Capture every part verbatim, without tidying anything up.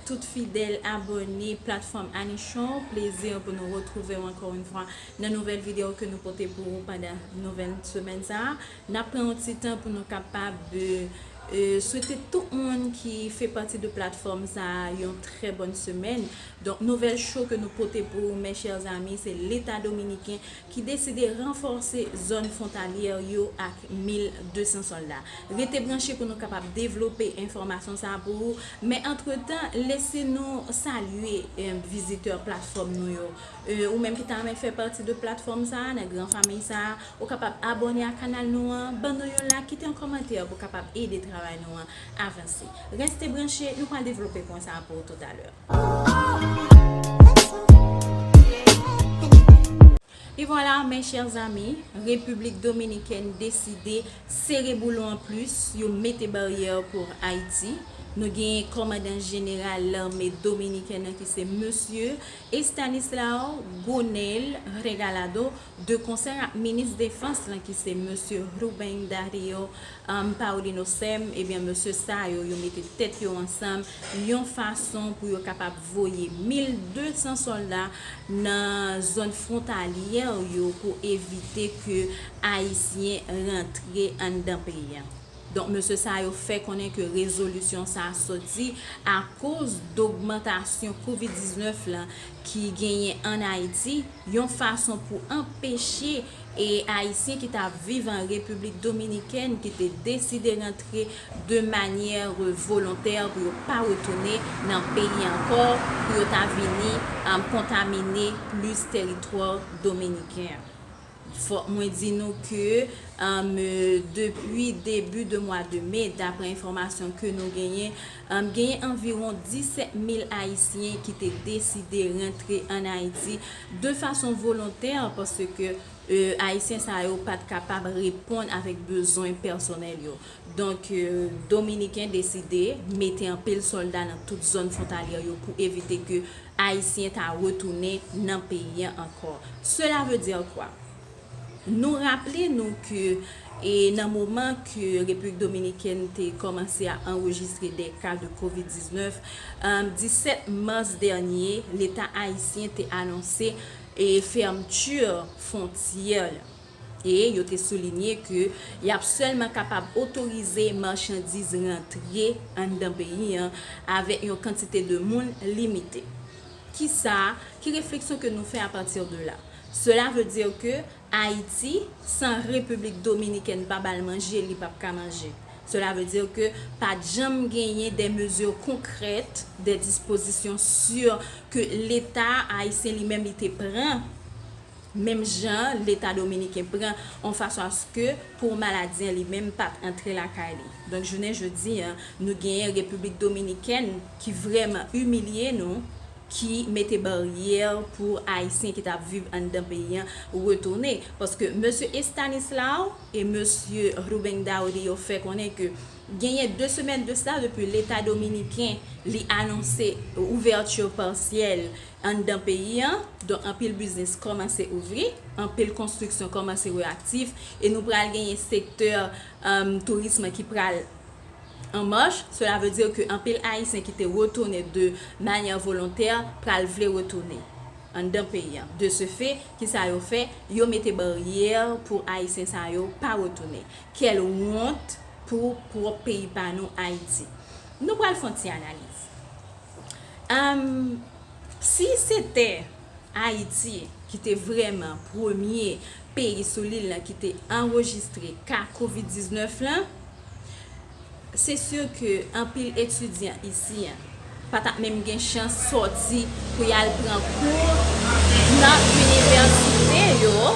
Tout fidèl abòne platfòm Annie Show, plezi pou nou retwouve w ankò yon fwa nan nouvèl videyo ke nou pote pou ou pandan nouvèl semèn sa a. N ap pran yon ti tan pou nou kapab, e, e, swete tout moun ki fè pati de platfòm sa a yon trè bòn semèn. Donk, nouvèl cho ke nou pote pou ou, mes chers amis, se Leta dominiken ki deside ranfòse zòn fwontalyè yo ak mil de san sòlda. Rete branche pou nou kapab devlope enfòmasyon sa a pou ou. Men antretan, lese nou salye, e, vizitè platfòm nou yo. E, ou menm ki ta renmen fè pati de platfòm sa a, nan gran fanmi sa a, ou kapab abòne ak kanal nou an, ban nou yon like, kite yon kòmantè pou kapab ede travay nou an avanse. Reste branche, nou pral devlope pwen sa a pou ou toutalè. E vwala, mes chers amis, Repiblik Dominikèn deside sere boulon an plis, yo mete baryè pou Ayiti. Nou genyen kòmandan jeneral lame dominikèn nan ki se mesye Estanislao Gonel Regalado, de konsè ak minis defans lan ki se mesye Rubén Darío, um, Paulino Sem, ebyen, mesye sa yo, yo mete tèt yo ansanm yon fason pou yo kapab voye mil de san sòlda nan zòn fwontalyè yo pou evite ke Ayisyen rantre anndan peyi a. Donk, mesye sa yo fè konnen ke rezolisyon sa a soti akoz dogmantasyon kovid diznèf lan ki genyen ann Ayiti, yon fason pou anpeche e Ayisyen ki t ap viv an Repiblik Dominikèn ki te deside rantre de manyè volontè pou yo pa retounen nan peyi ankò, pou yo ta vini, um, kontamine plis tèritwa dominiken an. Fòk mwen di nou ke, um, depi debi de mwa de me, daprè enfòmasyon ke nou genyen, um, genyen anviwon disèt mil Ayisyen ki te deside rantre ann Ayiti de fason volontè, paske, e, Ayisyen sa yo pa t kapab reponn avèk bezwen pèsonèl yo. Donk, e, Dominiken deside mete anpil sòlda nan tout zòn fwontalyè yo pou evite ke Ayisyen ta retounen nan peyi an ankò. Cela veut dire quoi? Nou raple nou ke, e, nan moman ke Repiblik Dominikèn te kòmanse ap anrejistre de ka de kovid diznèf, um, disèt mas dènye, Leta ayisyen te anonse, e, fèmti fwontyè l. E yo te soulinye ke y ap sèlman kapab otorize machandiz rantre anndan peyi an avèk yon kantite de moun limite. Kisa, ki refleksyon ke nou fè apati de la? Cela veut dire que Ayiti, san Repiblik Dominikèn pa ba l manje, li p ap ka manje. Cela veut dire que pa t janm genyen de mezi konkrèt, de dispozisyon si ke Leta ayisyen li menm li te pran, menm jan Leta dominiken pran, an fason aske pou maladi an li menm pa t antre lakay li. Donk, jounen jodi an, nou genyen Repiblik Dominikèn ki vrèman imilye nou, ki mete baryè pou Ayisyen ki t ap viv anndan peyi an retounen. Paske mesye Estanislao e mesye Rubén Darío fè konnen ke genyen de semèn de sa, depi Leta dominiken li anonse ouvèti pasyèl anndan peyi an. Donk, anpil biznis kòmanse ouvri, anpil konstriksyon kòmanse reyaktif, e nou pral genyen sektè, um, tourism ki pral an mach. Cela veut dire que anpil Ayisyen ki te retounen de manyè volontè pral vle retounen anndan peyi an. De ce fait, kisa yo fè? Yo mete baryè pou Ayisyen sa yo pa retounen. Quelle honte pou pwòp peyi pa nou, Ayiti. Nou pral fè yon ti analiz. Um, si se te Ayiti ki te vrèman premye peyi sou lil lan ki te anrejistre ka kovid diznèf lan, se si ke anpil etidyan isi an pa t ap menm gen chans sòti pou y al pran kou nan inivèsite yo.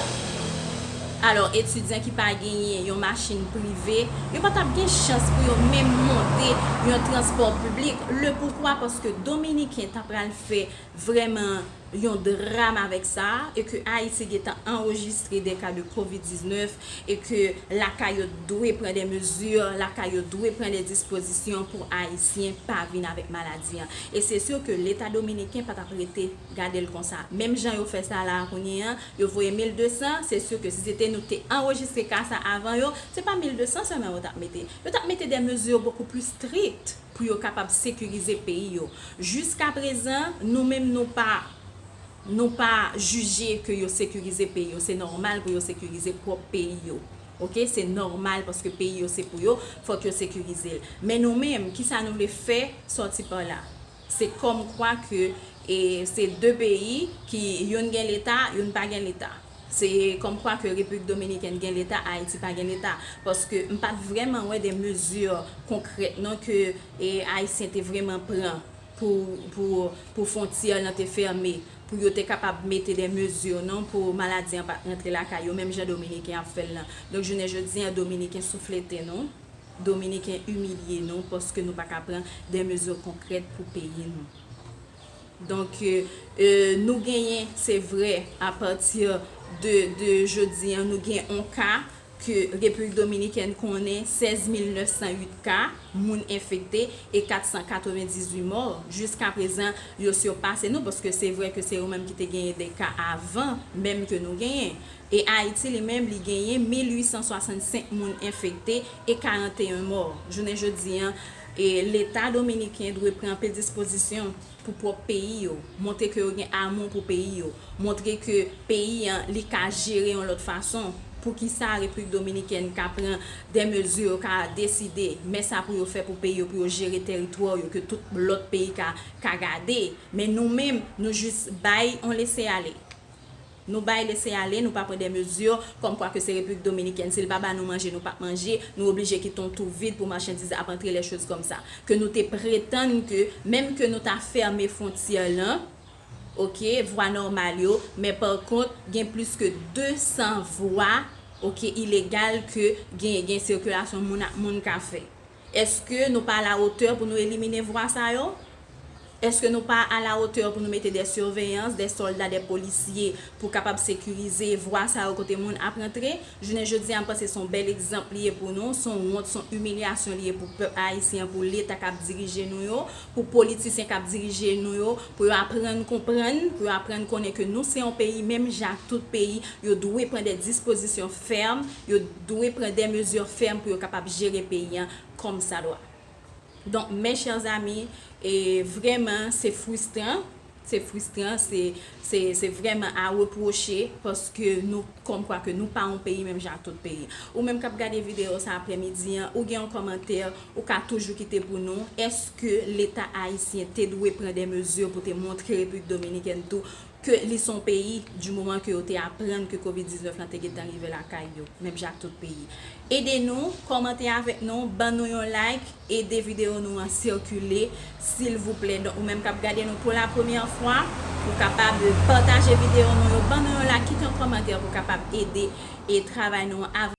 Alò, etidyan ki pa genyen yon machin prive, yo pa t ap gen chans pou yo menm monte yon transpò piblik. Le poukwa? Paske Dominiken ta pral fè vrèman yon dram avèk sa, e ke Ayiti gentan anrejistre de ka de kovid diznèf, e ke lakay yo dwe pran de mezi, lakay yo dwe pran de dispozisyon pou Ayisyen pa vin avèk maladi an. E se si ke Leta dominiken pa t ap rete gade l konsa. Menm jan yo fè sa la a kounye a, yo voye mil de san, se si ke si se te nou te anrejistre ka sa avan yo, se pa mil de san sèlman yo t ap mete. Yo t ap mete de mezi bokou pli strikt pou yo kapab sekirize peyi yo. Jiska prezan, nou menm nou pa nou pa jije ke yo sekirize peyi yo. Se nòmal pou yo sekirize pwòp peyi yo. Oke, se nòmal paske peyi yo se pou yo, fòk yo sekirize l. Men nou menm, kisa nou vle fè sòti pa la? Se kòmkwa ke e se de peyi ki youn gen leta, youn pa gen leta. Se kòmkwa ke Repiblik Dominikèn gen leta, Ayiti pa gen leta. Paske m pa t vrèman wè de mezi konkrèt non ke e, Ayisyen te vrèman pran pou, pou, pou fwontyè lan te fèmen, pou yo te kapab mete de mezi non pou maladi an pa t rantre lakay yo, menm jan Dominiken ap fè l lan. Donk, jounen jodi an, Dominiken souflete nou, Dominiken imilye nou, paske nou pa ka pran de mezi konkrèt pou peyi nou. Donk, e, e, nou genyen, se vre, apati de, de jodi an, nou gen yon ka ke Repiblik Dominikèn konnen, sèz mil nèf san uit ka, moun enfekte e kat san katrevendizuit mò. Jiska prezan, yo sipase nou, paske se vre ke se yo menm ki te genyen de ka avan, menm ke nou genyen. E Ayiti, li menm, li genyen mil uit san swasannsenk moun enfekte e karanteyen mò. Jounen jodi an, e Leta dominiken dwe pran anpil dispozisyon pou pwòp peyi yo, montre ke yo gen amou pou peyi yo, montre ke peyi an, li ka jere yon lòt fason. Poukisa Repiblik Dominikèn ka pran de mezi, ka deside, men sa pou yo fè pou peyi yo, pou yo jere tèritwa yo, ke tout lòt peyi ka, ka gade. Men nou menm, nou jis bay yon lese ale. Nou bay lese ale, nou pa pran de mezi, kòmkwa ke se Repiblik Dominikèn. Si l pa ba nou manje, nou p ap manje, nou oblije kite yon twou vid pou machandiz ap antre, les choses comme ça. Ke nou te pretann ke, menm ke nou ta fèmen fwontyè lan, oke, vwa nòmal yo, men pa kont, gen plis ke de san vwa, oke, ilegal ke gen, gen sikilasyon moun ak moun ka fè. Èske nou pa alawotè pou nou elimine vwa sa yo? Èske nou pa alawotè pou nou mete de siveyans, de sòlda, de polisye pou kapab sekirize vwa sa yo kote moun ap rantre? Jounen jodi a, m panse se yon bèl egzanp li ye pou nou, se yon wont, se yon imilyasyon li ye pou pèp ayisyen an, pou Leta k ap dirije nou yo, pou politisyen k ap dirije nou yo, pou yo aprann konprann, pou yo aprann konnen ke nou se yon peyi, menm jan ak tout peyi, yo dwe pran de dispozisyon fèm, yo dwe pran de mezi fèm pou yo kapab jere peyi an kòm sa dwa. Donk, mes chers amis, e vrèman, se fristran, se fristran, se, se, se vrèman a repwoche, paske nou, kòmkwa ke nou pa yon peyi menm jan ak tout peyi. Ou menm k ap gade videyo sa aprèmidi an, ou gen yon kòmantè, ou ka toujou kite pou nou. Èske Leta ayisyen te dwe pran de mezi pou te montre Repiblik Dominikèn tou ke li se yon peyi, di moman ke yo te aprann ke kovid diznèf lan te gentan rive lakay yo, menm jan ak tout peyi? Ede nou, kòmante avèk nou, ban nou yon like, ede videyo nou an sikile, silvouplè. Donk, ou menm k ap gade nou pou la premyè fwa, ou kapab pataje videyo nou yo, ban nou yon like, kite yon kòmantè pou kapab ede e travay nou an